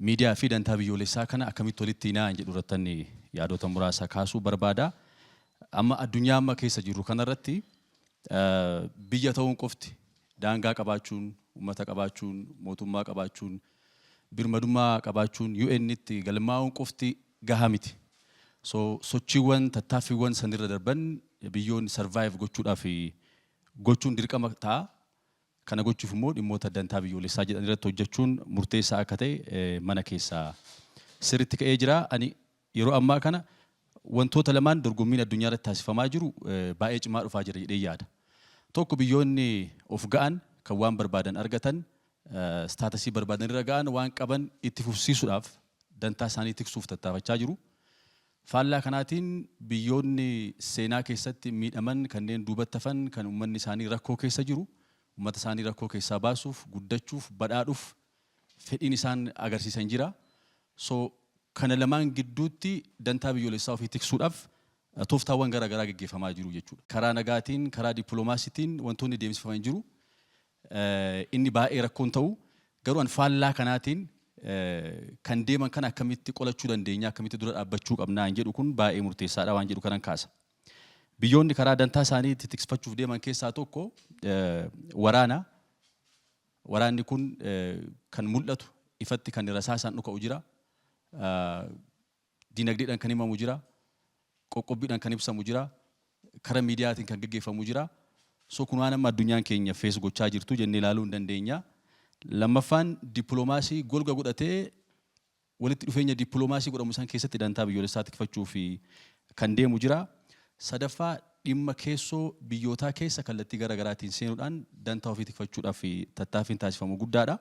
Miidiyaa fi dantaa biyyoolessaa kana akkamitti walitti hiinaa jedhu irratti yaadota muraasa kaasuu barbaada. Amma addunyaa amma keessa jirru kanarratti biyya ta'uun qofti, daangaa qabaachuun, uummata qabaachuun, mootummaa qabaachuun, birmadummaa qabaachuun, UN'tti galmaa'uun qofti gahaa miti. So sochiiwwan, tattaaffiiwwan sanirra darban biyyoonni survive gochuudhaaf gochuun dirqama ta'a. Kana gochuuf immoo dhimmoota dantaa biyyoolessaa jedhan irratti hojjechuun murteessaa akka ta'e mana keessaa sirriitti ka'ee jira. Ani yeroo ammaa kana wantoota lamaan dorgommiin addunyaa irratti taasifamaa jiru baay'ee cimaa dhufaa jira jedhee yaada. Tokko, biyyoonni of ga'an, kan waan barbaadan argatan, status barbaadan irra ga'an, waan qaban itti fufsiisuudhaaf dantaa isaanii tiksuuf tattaafachaa jiru. Faallaa kanaatiin biyyoonni seenaa keessatti miidhaman, kanneen duubatti hafan, kan uummanni isaanii rakkoo keessa jiru, uummata isaanii rakkoo keessaa baasuuf, guddachuuf, badhaadhuuf fedhiin isaan agarsiisan jira. So kana lamaan gidduutti dantaa biyyoolessaa ofii tiksuudhaaf tooftaawwan garaa garaa gaggeeffamaa jiru jechuudha. Karaa nagaatiin, karaa dippiloomaasiitiin wantoonni deemsifaman jiru. Inni baay'ee rakkoon ta'u garuu an faallaa kanaatiin kan deeman kana akkamitti qolachuu dandeenya, akkamitti dura dhaabbachuu qabnaa jedhu kun baay'ee murteessaadha waan jedhu kanan kaasa. Biyyoonni karaa dantaa isaanii itti tikfachuuf deeman keessaa tokko waraana. Waraanni kun kan mul'atu, ifatti kan rasaasaan dhuka'u jira. Dinagdeedhaan kan himamu jira. Qoqqobbiidhaan kan ibsamu jira. Karaa miidiyaatiin kan gaggeeffamu jira. So kun waan amma addunyaan keenya face gochaa jirtu jennee ilaaluu hin dandeenya. Lammaffaan, dippiloomaasii golga godhatee walitti dhufeenya dippiloomaasii godhamu isaan keessatti dantaa biyyoolessaa tikfachuu fi kan deemu jira. Sadaffaa, dhimma keessoo biyyootaa keessa kallattii gara garaatiin seenuudhaan dantaa ofii tikfachuudhaaf tattaaffiin taasifamu guddaadha.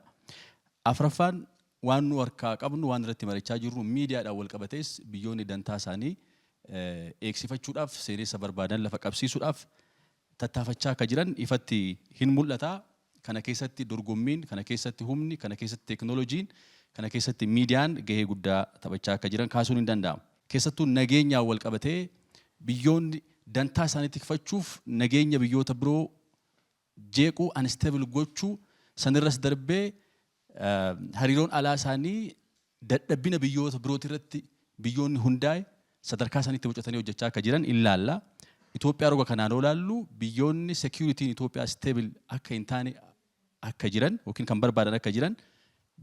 Afraffaan, waan nu harkaa qabnu, waan irratti mari'achaa jirru, miidiyaadhaan wal qabatees biyyoonni dantaa isaanii eegsifachuudhaaf, seenessa barbaadan lafa qabsiisuudhaaf tattaafachaa akka jiran ifatti hin mul'ata. Kana keessatti dorgommiin, kana keessatti humni, kana keessatti teeknooloojiin, kana keessatti miidiyaan gahee guddaa taphachaa akka jiran kaasuun hin danda'amu. Keessattuu nageenyaan wal qabatee biyyoonni dantaa isaanii tikfachuuf nageenya biyyoota biroo jeequu, unstable gochuu, sanirras darbee hariiroon alaa isaanii dadhabina biyyoota birooti irratti biyyoonni hundaa'e sadarkaa isaaniitti bocatanii hojjechaa akka jiran ilaalla. Itoophiyaa roga kanaan yoo ilaallu, biyyoonni securityn Itoophiyaa stable akka hin taane akka jiran yookiin kan barbaadan akka jiran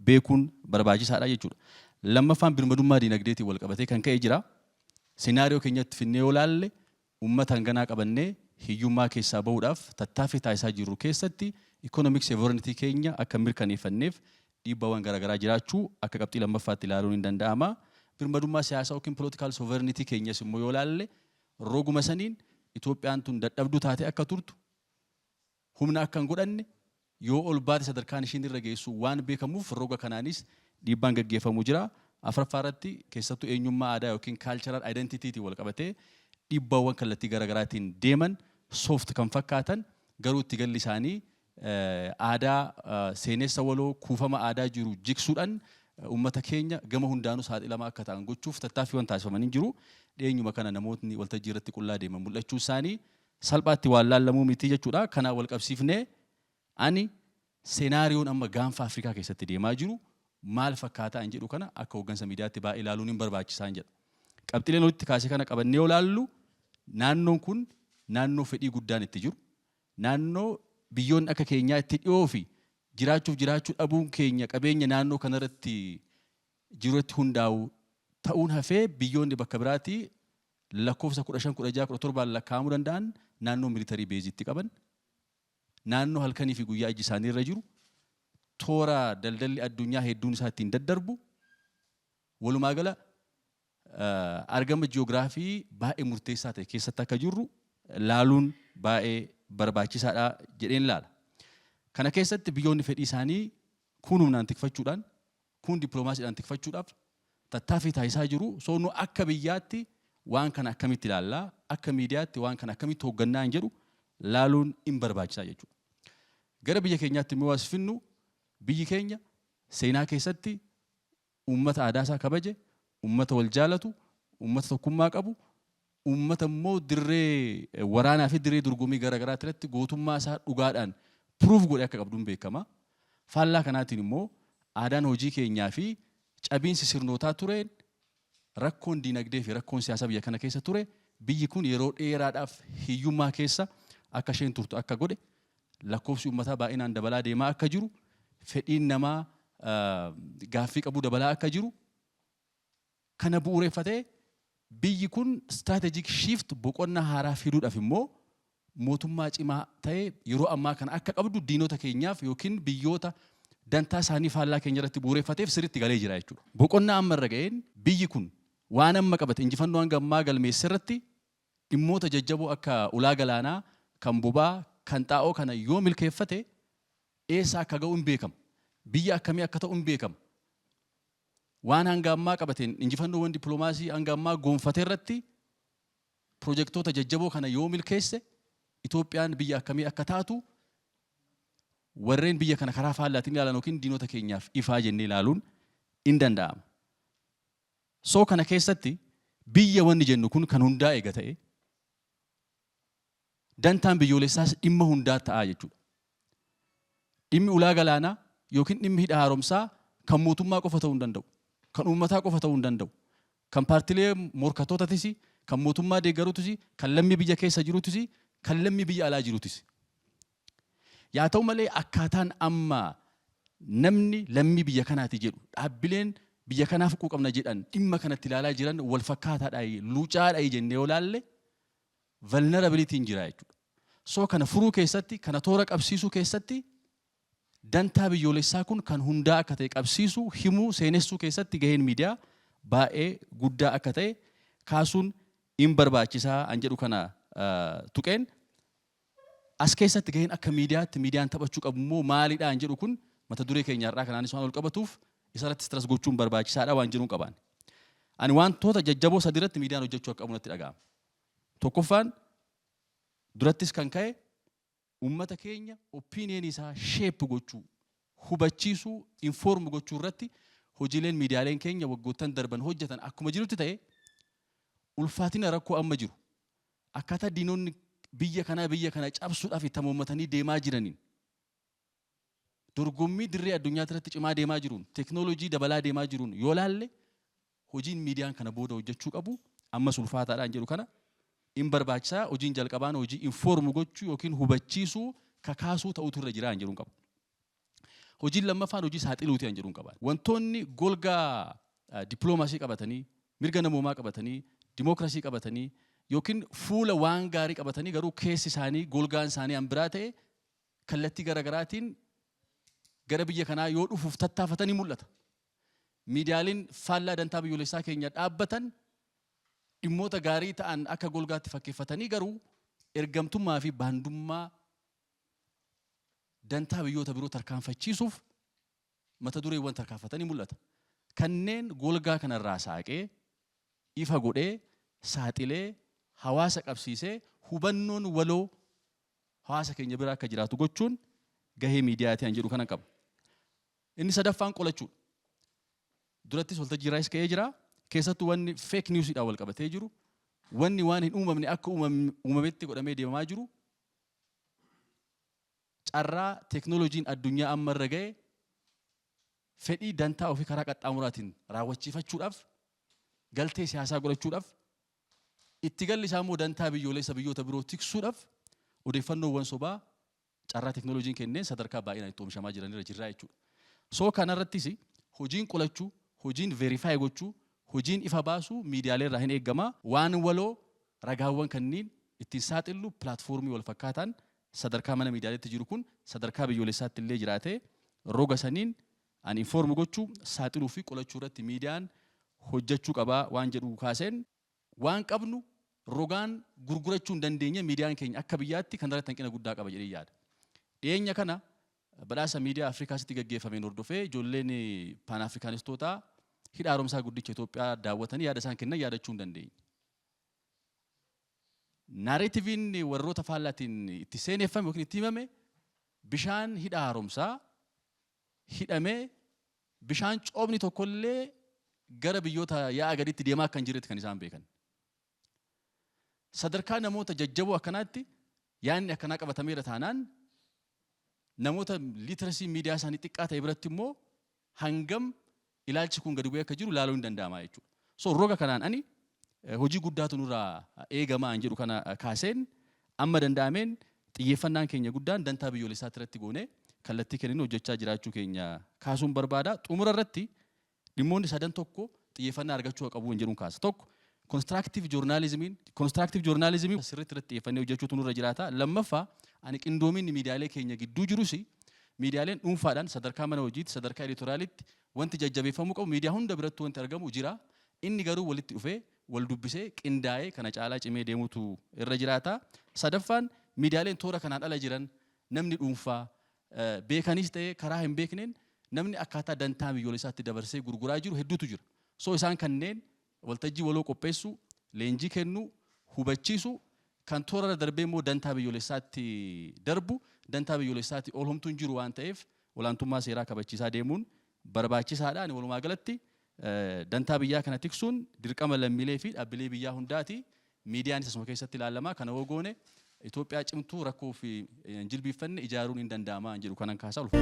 beekuun barbaachisaadha jechuudha. Lammaffaan, birmadummaa diinagdeetiin wal qabatee kan ka'e jira. Scenario keenyatti finnee yoo ilaalle, uummata hanganaa qabannee hiyyummaa keessaa bahuudhaaf tattaaffii taasisaa jirru keessatti economic sovereignty keenya akka mirkaneeffanneef dhiibbaawwan garaagaraa jiraachuu akka qabxii lammaffaatti ilaaluun hin danda'ama. Birmadummaa siyaasaa yookiin political sovereignty keenyas immoo yoo ilaalle, roguma saniin Itoophiyaan tun dadhabduu taatee akka turtu, humna akka hin godhanne, yoo ol baate sadarkaan ishiin irra geessu waan beekamuuf roga kanaanis dhiibbaan gaggeeffamu jira. Afraffaa irratti, keessattuu eenyummaa aadaa yookiin cultural identitytiin wal qabatee dhiibbaawwan kallattii garaagaraatiin deeman, soft kan fakkaatan garuu itti galli isaanii aadaa, seenessa waloo, kuufama aadaa jiru jigsuudhaan uummata keenya gama hundaanuu saaxilamaa akka ta'an gochuuf tattaaffiiwwan taasifamanii jiru. Dhiyeenyuma kana namootni waltajjii irratti qullaa deeman mul'achuu isaanii salphaatti waan laallamuu miti jechuudha. Kanaan wal qabsiifnee ani scenarioon amma Gaanfa Afrikaa keessatti deemaa jiru maal fakkaataa hin jedhu kana akka hooggansa miidiyaatti baay'ee ilaaluun hin barbaachisaa hin jedha. Qabxiileen walitti kaasee kana qabannee yoo ilaallu, naannoon kun naannoo fedhii guddaan itti jiru, naannoo biyyoonni akka keenyaa itti dhiyoo fi jiraachuuf jiraachuu dhabuun keenya qabeenya naannoo kanarratti jirutti hundaa'u ta'uun hafee, biyyoonni bakka biraatii lakkoofsa 15, 16, 17n lakkaa'amuu danda'an naannoo military baseitti qaban, naannoo halkanii fi guyyaa iji isaanii irra jiru, toora daldalli addunyaa hedduun isaa ittiin daddarbu, walumaa gala argama jiyoogiraafii baay'ee murteessaa ta'e keessatti akka jirru laaluun baay'ee barbaachisaadha jedheen laala. Kana keessatti biyyoonni fedhii isaanii kun humnaan tikfachuudhaan, kun dippiloomaasiidhaan tikfachuudhaaf tattaaffii taasisaa jiru. So nu akka biyyaatti waan kana akkamitti ilaallaa, akka miidiyaatti waan kana akkamitti hooggannaa hin jedhu laaluun hin barbaachisaa jechuudha. Gara biyya keenyaatti immoo as finnu, biyyi keenya seenaa keessatti uummata aadaa isaa kabaje, uummata wal jaalatu, uummata tokkummaa qabu, uummata immoo dirree waraanaa fi dirree dorgommii garaa garaa irratti gootummaa isaa dhugaadhaan prove godhee akka qabduun beekama. Faallaa kanaatiin immoo aadaan hojii keenyaa fi Cabiinsi sirnootaa tureen, rakkoon diinagdee fi rakkoon siyaasaa biyya kana keessa ture, biyyi kun yeroo dheeraadhaaf hiyyummaa keessa akka isheen turtu akka godhe, lakkoofsi uummataa baay'inaan dabalaa deemaa akka jiru, fedhiin namaa gaaffii qabu dabalaa akka jiru, kana bu'uureffatee biyyi kun strategic shift, boqonnaa haaraa fiduudhaaf immoo mootummaa cimaa ta'e yeroo ammaa kana akka qabdu diinota keenyaaf yookiin biyyoota dantaa isaanii faallaa keenya irratti bu'uureffateef sirriitti galee jira jechuudha. Boqonnaa amma irra ga'een biyyi kun waan amma qabate, injifannoo hanga ammaa galmeesse irratti dhimmoota jajjaboo akka ulaa galaanaa, kan boba'aa, kan xaa'oo kana yoo milkeeffate eessa akka ga'u hin beekama. Biyya akkamii akka ta'u hin beekama. Waan hanga ammaa qabateen, injifannoowwan dippiloomaasii hanga ammaa goonfate irratti pirojektoota jajjaboo kana yoo milkeesse, Itoophiyaan biyya akkamii akka taatu warreen biyya kana karaa faallaatiin ilaalan yookiin diinota keenyaaf ifaa jennee ilaaluun in danda'ama. So kana keessatti biyya wanni jennu kun kan hundaa eega ta'e, dantaan biyyoolessaas dhimma hundaa ta'aa jechuudha. Dhimmi ulaa galaanaa yookiin dhimmi hidha haaromsaa kan mootummaa qofa ta'uu hin danda'u. Kan uummataa qofa ta'uu hin danda'u. Kan paartilee morkattootatis, kan mootummaa deeggaruutis, kan lammii biyya keessa jiruutis, kan lammii biyya alaa jiruutis. Yaa ta'u malee, akkaataan amma namni lammii biyya kanaati jedhu, dhaabbileen biyya kanaaf quuqamna jedhan dhimma kanatti ilaalaa jiran wal fakkaataadha, luucaadha jennee yoo laalle, vulnerabilityn jira jechuudha. So kana furuu keessatti, kana toora qabsiisuu keessatti, dantaa biyyoolessaa kun kan hundaa akka ta'e qabsiisuu, himuu, seenessuu keessatti gaheen miidiyaa baay'ee guddaa akka ta'e kaasuun in barbaachisaa an jedhu kana tuqeen, as keessatti gaheen akka miidiyaatti miidiyaan taphachuu qabu immoo maalidha an jedhu kun mata duree keenya har'aa kanaanis waan ol qabatuuf isarratti stress gochuun barbaachisaadha waan jedhuun qabaan. Ani wantoota jajjaboo sadi irratti miidiyaan hojjechuu akka qabu natti dhaga'ama. Tokkoffaan, durattis kan ka'e, uummata keenya opinion isaa shape gochuu, hubachiisuu, inform gochuu irratti hojiileen miidiyaaleen keenya waggoottan darban hojjetan akkuma jirutti ta'e, ulfaatina rakkoo amma jiru, akkaataa diinonni biyya kanaa biyya kana cabsuudhaaf itti hamoommatanii deemaa jiraniin, dorgommii dirree addunyaa irratti cimaa deemaa jiruun, teeknooloojii dabalaa deemaa jiruun yoo laalle, hojiin miidiyaan kana booda hojjechuu qabu ammas ulfaataadhaan jedhu kana in barbaachisaa. Hojiin jalqabaan hojii inform gochuu yookiin hubachiisuu, kakaasuu ta'utu irra jira jedhuun qabu. Hojiin lammaffaan hojii saaxiluuti an jedhuun qaba. Wantoonni golgaa dippiloomaasii qabatanii, mirga namoomaa qabatanii, dimookiraasii qabatanii yookiin fuula waan gaarii qabatanii garuu keessi isaanii, golgaan isaanii an biraa ta'e kallattii garaagaraatiin gara biyya kanaa yoo dhufuuf tattaafatanii mul'ata. Miidiyaaleen faallaa dantaa biyyoolessaa keenya dhaabbatan dhimmoota gaarii ta'an akka golgaatti fakkeeffatanii garuu ergamtummaa fi baandummaa dantaa biyyoota biroo tarkaanfachiisuuf mata dureewwan tarkaanfatanii mul'ata. Kanneen golgaa kanarraa saaqee, ifa godhee, saaxilee, hawaasa qabsiisee hubannoon waloo hawaasa keenya bira akka jiraatu gochuun gahee miidiyaati an jedhu kana qaba. Inni sadaffaan qolachuudha. Durattis waltajjii irraas ka'ee jira. Keessattuu wanni fake newsidhaan wal qabatee jiru, wanni waan hin uumamne akka uumametti godhamee deemamaa jiru, carraa teeknooloojiin addunyaa amma irra ga'e fedhii dantaa ofii karaa qaxxaamuraatiin raawwachiifachuudhaaf, galtee siyaasaa godhachuudhaaf, itti galli isaa immoo dantaa biyyoolessa biyyoota biroo tiksuudhaaf odeeffannoowwan sobaa carraa teeknooloojiin kenneen sadarkaa baay'inaan itti oomishamaa jiranirra jirraa jechuudha. So kanarrattis hojiin qolachuu, hojiin verify gochuu, hojiin ifa baasuu miidiyaalee irraa hin eeggama. Waan waloo ragaawwan kanneen ittiin saaxillu platformii wal fakkaataan sadarkaa mana miidiyaaleetti jiru kun sadarkaa biyyoolessaatti illee jiraatee roga saniin an inform gochuu, saaxiluu fi qolachuu irratti miidiyaan hojjechuu qabaa waan jedhu kaaseen, waan qabnu rogaan gurgurachuu hin dandeenye miidiyaan keenya akka biyyaatti kan irratti hanqina guddaa qaba jedhee yaada. Dhiyeenya kana badhaasa miidiyaa Afrikaasitti gaggeeffameen hordofee ijoolleen Paan Afrikaanistootaa hidha haaromsaa guddicha Itoophiyaa daawwatanii yaada isaan kennan yaadachuu hin dandeenye. Narrativeiin warroota faallaatiin itti seeneffame yookiin itti himame, bishaan hidha haaromsaa hidhamee bishaan coobni tokkollee gara biyyoota yaa'a gaditti deemaa akka hin jirretti kan isaan beekan. Sadarkaa namoota jajjaboo akkanaatti yaadni akkanaa qabatameera taanaan, namoota literacy miidiyaa isaanii xiqqaa ta'e biratti immoo hangam Ilaalchi kun gadi bu'ee akka jiru ilaaluun hin danda'ama jechuudha. So roga kanaan ani hojii guddaatu nurraa eegamaa jedhu kana kaaseen, amma danda'ameen xiyyeeffannaan keenya guddaan dantaa biyyoolessaatti irratti goonee kallattii kennin hojjechaa jiraachuu keenya kaasuun barbaada. Xumura irratti dhimmoonni sadan tokko xiyyeeffannaa argachuu qabu hin jedhuun kaasa. Tokko, constructive journalismii sirriitti irratti xiyyeeffannee hojjechuutu nurra jiraata. Lammaffaa, ani qindoominni miidiyaalee keenya gidduu jirus, miidiyaaleen dhuunfaadhaan sadarkaa mana hojiitti, sadarkaa editorialitti wanti jajjabeeffamuu qabu miidiyaa hunda biratti wanti argamu jira. Inni garuu walitti dhufee, wal dubbisee, qindaa'ee kana caalaa cimee deemuutu irra jiraata. Sadaffaan, miidiyaaleen toora kanaan ala jiran, namni dhuunfaa beekanis ta'ee karaa hin beekneen namni akkaataa dantaa biyyoolessaatti dabarsee gurguraa jiru hedduutu jira. So isaan kanneen waltajjii waloo qopheessuu, leenjii kennuu, hubachiisuu, kan toora darbee immoo dantaa biyyoolessaatti darbu, dantaa biyyoolessaatti ol homtuun jiru waan ta'eef, olaantummaa seeraa kabachiisaa deemuun barbaachisaadha. Ani walumaa galatti dantaa biyyaa kana tiksuun dirqama lammiilee fi dhaabbilee biyyaa hundaati. Miidiyaan isuma keessatti ilaalama. Kana hoo goone, Itoophiyaa cimtuu rakkoo fi jilbiiffanne ijaaruun hin danda'ama jedhu kanan kaasaa ulfa.